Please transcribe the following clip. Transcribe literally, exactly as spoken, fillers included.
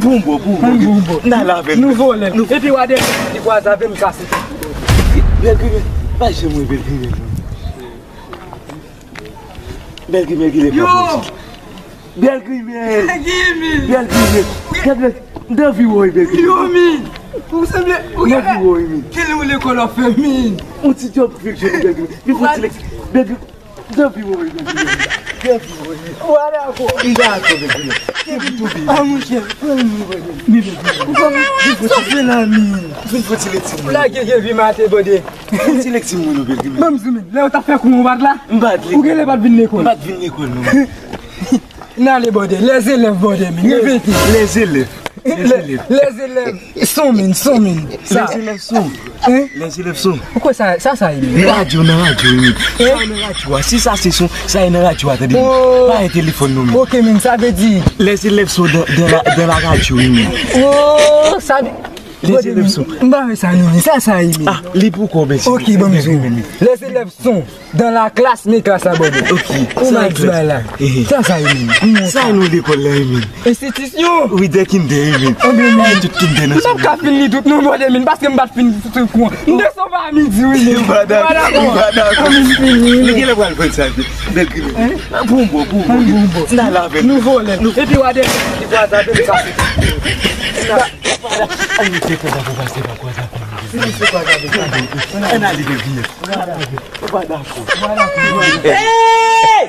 Pou yon bò, pou yon bò. Pou yon bò. N al avè l. Nou vole l. Epi w a de li kwaze avè m kase tèt. Bèl grimèl. Pa janm wè bèl grimèl non. Bèl grimèl ki lekòl. Yo! Bèl grimèl. Bèl grimèl. Bèl grimèl. Gad bèl. M t anvi wè w, bèl grimèl. Yo, min. Ou sanble, ou gade. M t anvi wè w, min. Kèl ou lekòl w ap fè, min? Yon ti djòb fiction, bèl grimèl. Vin fè yon ti lèks. Bèl grimèl. M t anvi wè w, bèl grimèl. M t anvi wè w, min. Ou pa dakò. M dakò, bèl grimèl. Kenbe tou byen. Ah, monchè, pran m, bèl grimèl. Vin fè yon ti lèks. Ou pa vin fè la, min. Vin fè yon ti lèks, min. Ou lage gen vi maten, bòde. Fè yon ti lèks, min, bèl grimèl. Ban m zoom in. Lè yo t ap fè kou, ou pa t la? M pa t li. Ou genlè pa t vin lekòl. M pa t vin lekòl, non. N ale, bòde. Lèzelèv, bòde, min. Repete. Lèzelèv. Lèzelèv. Lèzelèv. Son, min, son, min. Sa. Lèzelèv son. Hein? Lèzelèv son. Ou kwè sa, sa, sa ye, min? Nan radyo, nan radyo, wi, min. Hein? Sa nan radyo a. Si sa se son, sa e nan radyo a, tande, min. Oh. Pa e telefòn, non, min. Ok, min, sa vle di. Lèzelèv son dans, dans la, dans la radio, wi, min. Oh, sa vle Lèzelèv son. M pa wè sa, non, min. Sa, sa ye, min. Ah, li pou kò, men si. Ok, ban m zoom in. Lèzelèv son dans la classe, men klas la, bòde. Ok. Ou sa, mèt klas la. Ehe. Sa, sa ye, min. Sa nou lekòl la, wi, min. Enstitisyon. Wi, dè kinder, wi, min. Anben, min. Ay, tout kinder nan. M p ap ka fin li tout, non, bòde, min, paske m pa t fin tout kou an. M desann pa midi, wi, min. M pa dakò, m pa dakò. Anben, m fini. Nou genlè pral pran sa, bèl grimèl. Hein? Pou yon bò, pou yon bò. Pou yon bò. N al avè l. Nou vole l. Epi w a de li kwaze avè m kase tèt. Ann mete kòb la pou pase pa kwaze avè m. Si misye kwaze avè m, ann ale bèl grimèl. Ou pa dakò. Ou pa dakò. Hey!